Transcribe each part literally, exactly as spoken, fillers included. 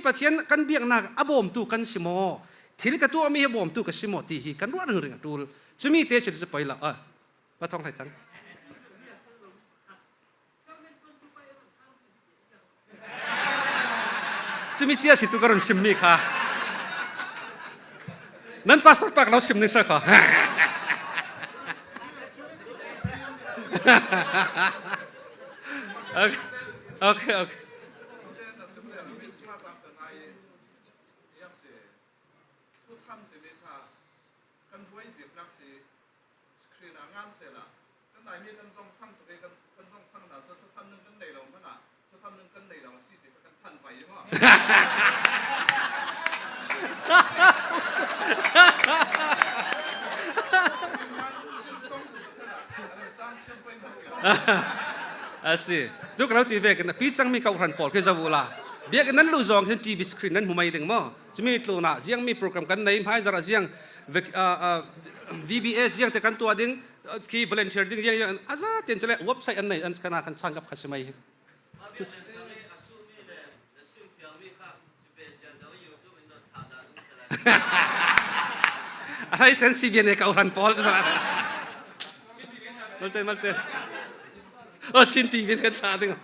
Pathian kan biakna a bawmtu kan si maw? Thil ka tuahmi hi a bawmtu ka si maw ti hi kan ruah ringring a ṭul. Cumi te si cu poi lo. Ah, va thawng hlei tang. Cumi cia si tu ka run simmi kha. Nan pastor pak lo sim ning sa kha. Okay, okay, okay. Screen ah ngan sehla, kan Laimi kan zong sang tuk i kan, kan zong sang dan cu thuthan ning kan nei lo hmanh ah, thuthan ning kan nei lo a si ti kha kan thanh pei i maw? A si. Cu ka lo ti vekin a pi cangmi kawhhran pawl khi zoh uhla, biakinn nan luh zong hin T V screen nan hmu mai ding maw? Cumi tlunah ziangmi program kan nei, hmaizarh ah ziang vek-, ah, ah, V B S ziangte kan tuah ding, ah, khi volunteer ding ziang, ziang a za tian cule website an nei an kan, kan sang kap kha si mai hi. A hleisen si bian e ka uhran pawl tu sa. Malte, malte. O, Chin T V kan thlah ding.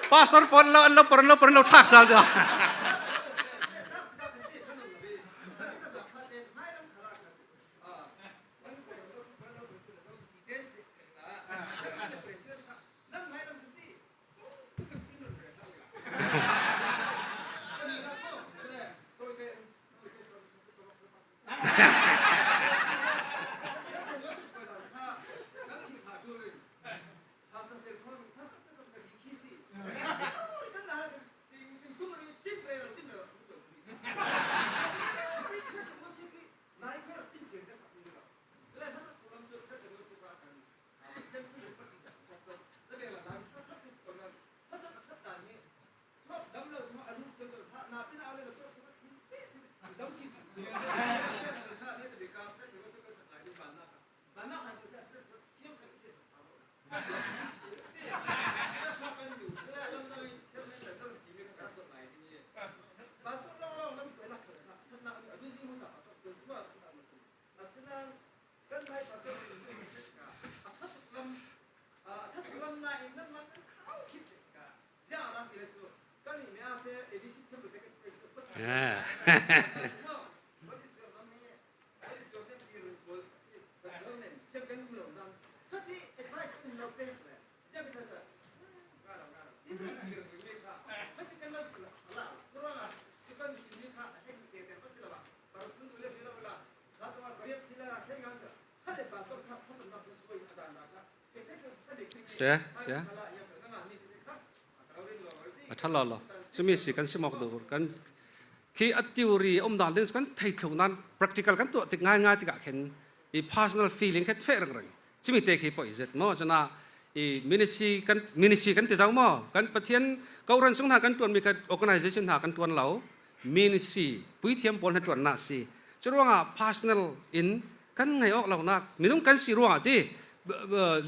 Pastor pawl lo, an lo, por an lo, por an lo thlak sal dah. Ah. Sia, sia. A ṭha lawlaw. Cumi si kan sim awk dur. Kan khi a theory a um dan ding cu kan thei thluh nain practical kan tuah tik ngaingai tikah khin i personal feeling kha feh ringring. Cumi te khi poi zet maw? Cun ah i ministry kan, ministry kan ti zo maw? Kan Pathian kohhran sung hna kan ṭuanmi kha organization hna kan ṭuan lo. Ministry, puithiam pawl hna ṭuannak a si. Curuangah personal in kan ngaih awk lonak, minung kan si ruangah ti, b-, b-,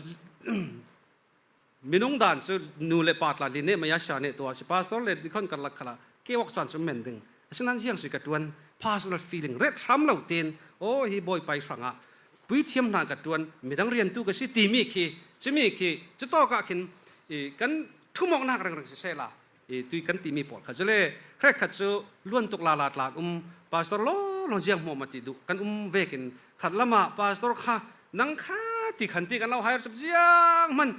minung dan cu nu le pa tla li nih maya sha nih tuah si, pastor le dikhon karlak khalah ke awk caan cu men ding. Asinain ziang si ka ṭuan, personal feeling, ret hram lo tein, aw, hi Bawipa hrangah puithiam hna ka ṭuan, midang riantu ka si timi khi, cumi khi, cutawk ah khin i kan ṭhumawknak ringring sisehla, i tui kan timi pawl kha cule hrekkhat cu luan tuk lala tla an um, pastor lawlaw ziang hmuahmah ti duh kan um vekin khat lamah pastor kha nang kha ti khan ti kan lo hai cep ziang hmanh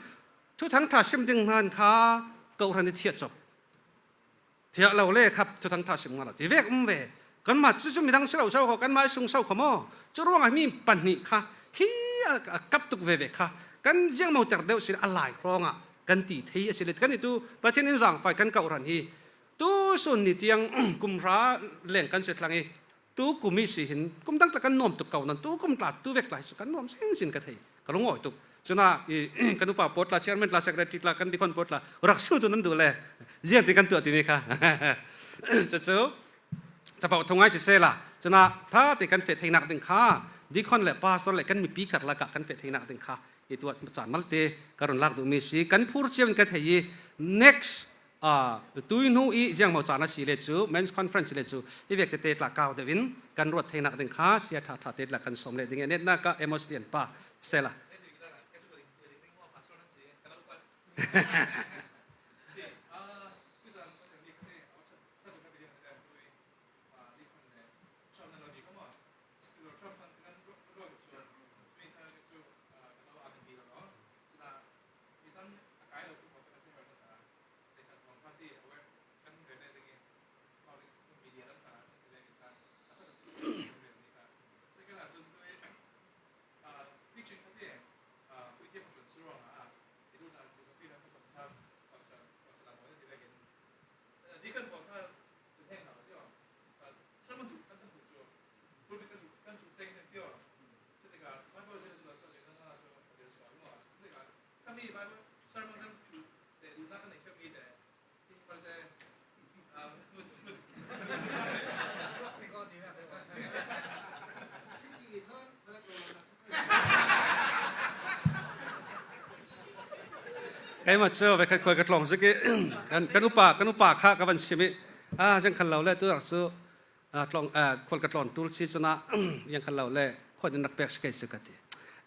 Thuthang ṭha sim ding hnan kha kohhran i thiah cop. Thiah lo le kha thuthang ṭha sim ngah lo ti vek um ve. Kanmah cu, cu midang si lo so kho, kanmah i sung so kho maw? Cu ruangah mi pahnih kha khi a, a kap tuk veve kha kan ziangmoter deuh si le a lai hrawngah kan ti thei a si le kan i tu Pathian in zaangfai kan kohhran hi tu sun ni tiang kum hra leng kan si thlang i tu kum i si hin kum dang tla kan nuam tuk ko nan tu kum tla tu vek tla hi su kan nuam sinsin ka thei ka lungawi tuk. Cunah i kan upa pawl tla, chairman tla, secretary tla, kan deacon pawl tla rak su tu nan duh le ziang ti kan tuah timi kha. Cucu capo thungai sisela cunah ṭha te kan feh theinak ding kha deacon le pastor le kan mipi karlak ah kan feh theinak ding kha i tuah caan malte ka run lak duhmi si kan phur cio in ka thei i next, aa, tui hnu i ziangmo caan a si le cu, men's conference si le cu, i vek tete tla kau deuh in kan ruat theinak ding kha sia ṭha ṭha te tla kan sawm leh ding i netnak ah Amos Lian pa sisela. Keimah cu ve khat khual ka tlawng zik i kan, kan upa, kan upa kha ka van sim i, ah, ziang khan lo le tu cu, ah, tlawng, ah, khual ka tlawn tul si cunah ziang khan lo le khual in rak pek si kei cu ka ti.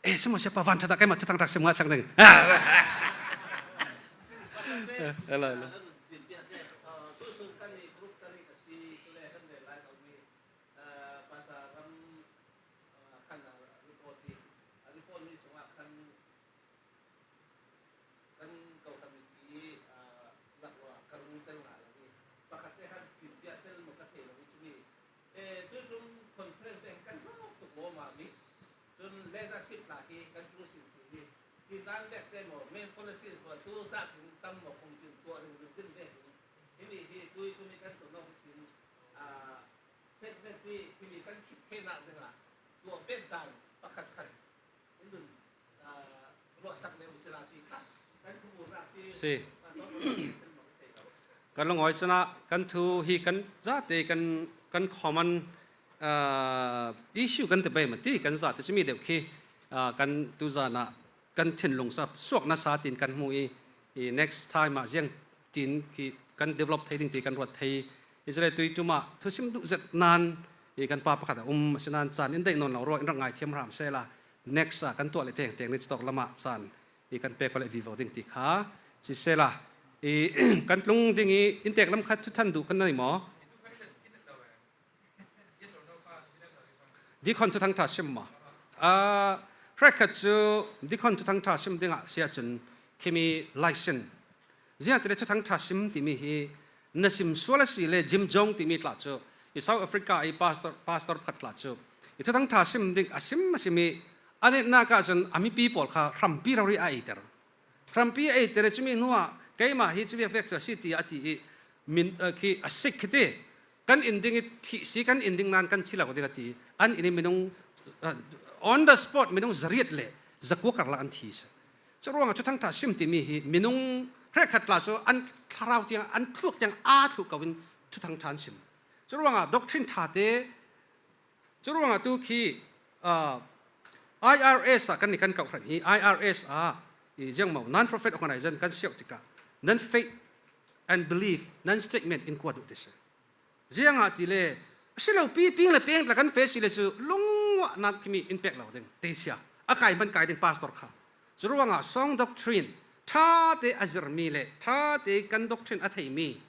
Eh, sim maw siapa, van ṭhat ah keimah thuthang ṭha sim ngah thlang ding. Hello, hello. Kan kohhran mithi, aa, laklawh ah ka rung tel ngai lo i, pakhat te khan fimpiah tel maw ka thei lo i, cumi, eh, tuicung conference te kan lawk tuk lawmah mi. Cun leadership tla hi kan ṭul sinsin i, hi nan vek te maw, main policy tu tak in tam maw, kum tin tuah ringring din vek in, himi hi tui tumi kan tonawk sin, aa, segment hi himi kan khit theinak dingah tuah bet dan pakhat khan si. Kan lungawi cun ah kan thu hi kan zate kan, kan common, ah, issue kan ti pei maw ti kan zate simi deuh khi, ah, kan tuzan ah kan thinlung sa suak nasa tin kan hmu i, i next time ah ziang tin khi kan develop thei ding ti kan ruat thei i, cule tui ṭum ah thusim duh zet nan i kan pa pakhat a um a si nan caan in daih nawn lo ruah in rak ngaithiam hram sehla next ah kan tuah le tengteng ni cutawk lamah caan i kan pek le vivo ding ti kha sisehla i kan tlung ding i in tek lam khat thuthang duh kan nei maw? Deacon thuthang ṭha sim maw? Ah, hrekkhat cu deacon thuthang ṭha sim dingah si ahcun khimi license. Ziangahtile thuthang ṭha sim timi hi na sim sual a si le Jim Jones timi tla cu i South Africa i pastor, pastor pakhat tla cu i thuthang ṭha sim ding a sim a simi a netnak ahcun a mipi pawl kha hrampi rori a eiter. Hrampi a eiter i cumi hnuah keimah hi cu viak vek cu a si ti a ti i min, eh, khi a sik khi ti kan in ding i thih si kan in ding nan kan thi lo ding a ti. An in i minung, eh, on the spot minung zariat le zakua karlak an thi si. Curuangah thuthang ṭha sim timi hi minung hrekkhat tla cu an thlarau tiang an thluk tiang aa thluh ko in thuthang ṭha an sim. Curuangah doctrine ṭha te Curuangah tu khi, ah, I R S ah kan ni kan kohhran hi I R S ah i ziangmo non-profit organization kan siauh tikah nan faith and belief nan statement in kuat uh ti si. Ziangahtile a si lo pi ping le peng tla kan feh si le cu lungah nan khimi in pek lo ding te sia a kai hman kai ding pastor kha. Curuangah song doctrine ṭha te a zirmi le ṭha te kan doctrine a theimi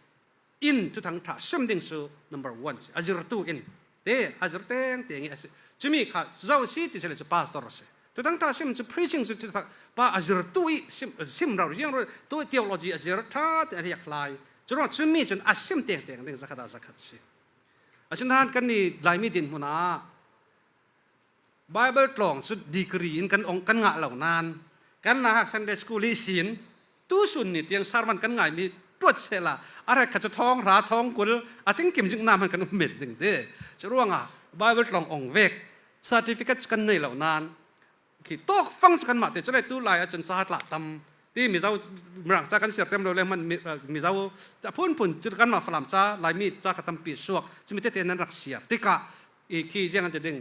in thuthang ṭha sim ding cu number one si. A zirtu in te a zir tengteng i a si. Cumi kha zo si ti si le cu pastor a si. Thuthang ṭha sim cu preaching cu thuthang pa a zirtu i sim, sim rau ziang rau tu i theology a zir ṭha te a riak hlai. Curuang cumi cun a sim tengteng ding zakhat ah zakhat si. Asinain kanni Laimi dinhmun ah Bible tlawng cu degree in kan ong, kan ngah lo nain kan nauhak Sunday school ihsin tusun ni tiang sermon kan ngaimi tuat sehla a hrekkhat cu thawng hra thawng kul a tingkim zikna hman kan um men ding te. Curuangah Bible tlawng ong vek certificate cu kan nei lo nain khi tawk fang cu kanmah te cu le tu lai ah cun ca tla tam ti Mizo, Mirang ca kan siar tem lo le hman mi, Mizo a phunphun cu kanmah Falam ca Laimi ca kha tampi suak cumi tete nan rak siar tikah i khi ziang an ti ding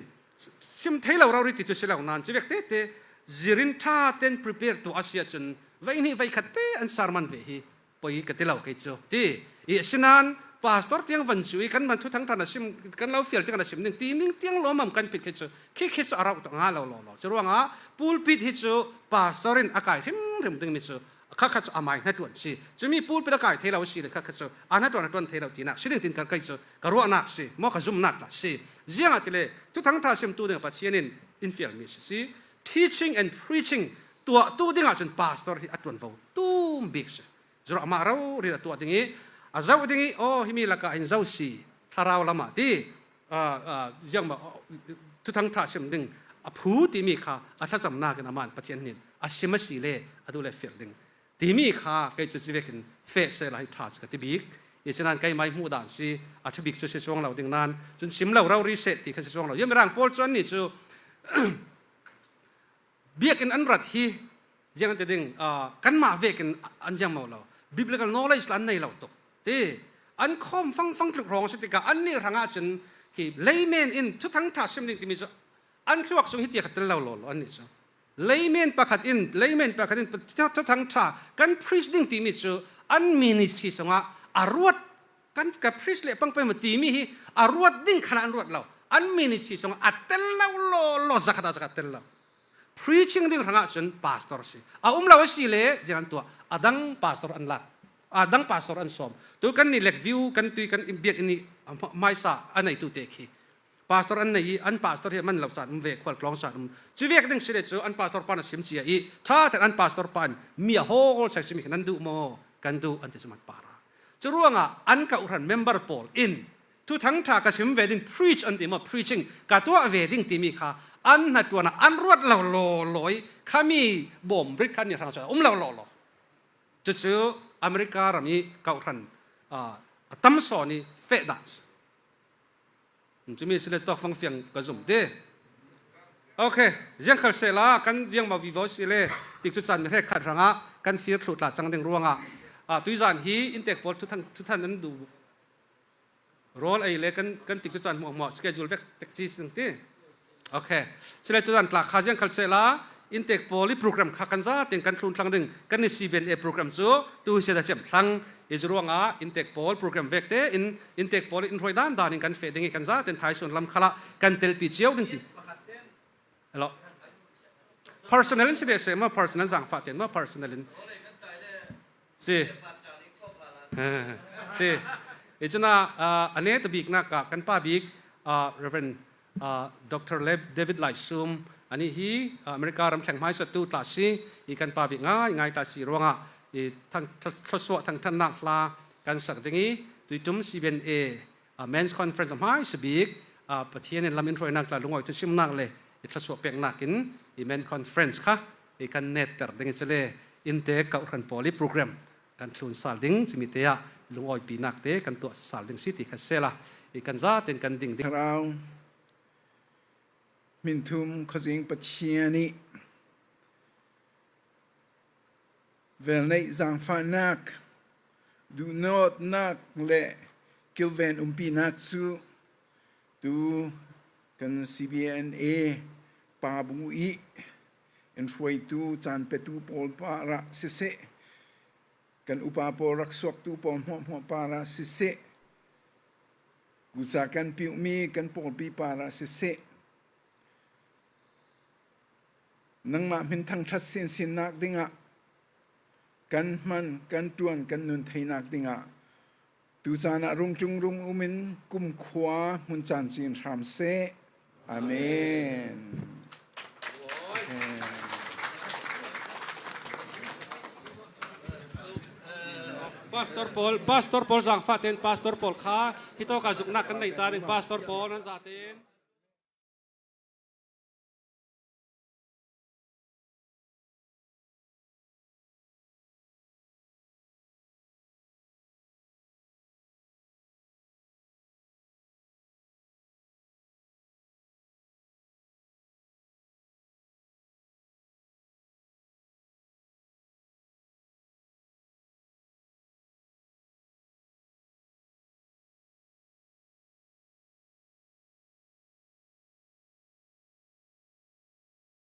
sim thei lo rori ti cu si lo nain cuvek tete zirin ṭha ten prepare tu a si ahcun veihnih veikhat te an sermon ve hi poi ka ti lo kei cu ti. I asinain pastor tiang van cu i kan man thuthang ṭha na sim kan lo fial tiang na sim ding ti ming tiang lawmam kan pit kei cu khi khi cu a rauh tuk nga lo lo lo. Curuangah pulpit hi cu pastor in a kai hrimhrim dingmi cu kha kha cu amai hnaṭuan si. Cumi pulpit a kai thei lo si le kha kha cu a hnaṭuan hnaṭuan thei lo tinak si ding tin kar kei cu ka ruahnak si maw ka zumnak tla si. Ziangahtile thuthang ṭha simtu ding Pathian in in fialmi si si. Teaching and preaching tuahtu dingah cun pastor hi a ṭuanvo tum bik si. Zurah mah rori a tuah ding i a zoh ding i aw himi lakah hin zo si thlarau lamah ti ziangmah thuthang ṭha sim ding a phu timi kha a thlacamnak in amah in Pathian hnin a sim a si le a duh le fial ding timi kha kei cu cuvekin feh sehla hi ṭha cu ka ti bik. I sinan keimah i hmuh dan si a ṭha bik cu si cuang lo ding nain cun sim lo rori seh ti kha si cuang lo. Ziamirang pawl cu annih cu biakinn an rat hi ziang an ti ding kanmah vekin an ziangmo lo. Biblical knowledge la an nei lo tuk ti an khawm fangfang tluk hrawng a si tikah annih hrangah cun hi layman in thuthang ṭha sim ding timi cu an thluak sung hi tiah kha tel lo law lo annih cu. Layman pakhat in layman pakhat in thuthang ṭha kan preach ding timi cu an ministry sungah a ruat kan ka preach le pangpeng ma timi hi a ruat ding khan an ruat lo. An ministry sungah a tel lo law law zakhat ah zakhat tel lo. Preaching ding hrangah cun pastor si a um lo a si le ziang an tuah a dang pastor an lak a dang pastor an sawm. Tu kan ni Lakeview kan tui kan biakinn i hmaisa a neitu te khi pastor an nei i an pastor hi a man lo caan um ve khual tlawng caan um. Cuvek ding si le cu an pastor pa na sim cia i ṭha ten an pastor pa in mi a hawl sak cimi kha nan duh maw kan duh an ti cumat par a. Curuangah an kawhhran member pawl in thuthang ṭha ka sim ve ding preach an ti maw preaching ka tuah ve ding timi kha an hnaṭuan ah an ruat lo lawlaw i khami bawm rit kha an ni hrang cu a um lo lawlaw. Cucu America ram i kawhhran a tam sawn i feh dan si. Cumi si le tawk fangfiang ka zum ti. Okay, ziangkhal sehla kan ziangmah vivo si le tikcu caan mi hrekkhat hrangah kan fir thluh tla cang ding ruangah tuizan hi inntek pawl thuthang thuthang an duh rawl ei le kan kan tikcu caan hmuahhmuah schedule vek tek ci si ding ti. Okay. Sile cu zan tla kha ziangkhal sehla inntek pawl i program kha kan za teng kan tlun thlang ding kan ni C B N A program cu tu hi sia cem thlang i cu ruangah inntek pawl program vek te in inntek pawl in hruai dan dan in kan feh ding i kan za ten thai sun lam khalah kan telpi cio ding ti. Hello. Personal in si ve seh maw personal zangfah ten maw personal in si. Si. I cun a ne tabiknak ah kan pa bik Reverend Doctor David Lai Sum anih hi America ram thleng hmaisatu tla si i kan pa bik ngai ngai tla si ruangah i thluasuah thangṭhatnak hla kan sak ding i tuitum C B N A men's conference a hmaisa bik Pathian in lam in hruainak tla lungawi thusimnak le i thluasuah peknak in i men's conference kha i kan netter ding i cule inntek kawhhran pawl i program kan thlun sal ding cimite ah lungawipinak te kan tuah sal ding si ti kha sehla i kan zaten kan ding ding. Thlarau hminthum khuazing Pathian i velneih zangfahnak duhnawtnak le kilven umpinak cu tu kan C B N A pa bu i in hruaitu caan petu pawl parah siseh kan upa pawl rak suaktu pawl hmuahhmuah parah siseh kuca kan piuhmi kan pawlpi parah siseh nangmah hmin thangṭhat sinsinnak dingah kan hman kan ṭuan kan nun theinak dingah tu caan ah rungṭung rum um in kumkhua hmun caan cin hram seh. Amen. Pastor Paul, Pastor Paul Zangfah ten Pastor Paul kha, hitawka zukna kan nei ta ding Pastor Paul nan zaten.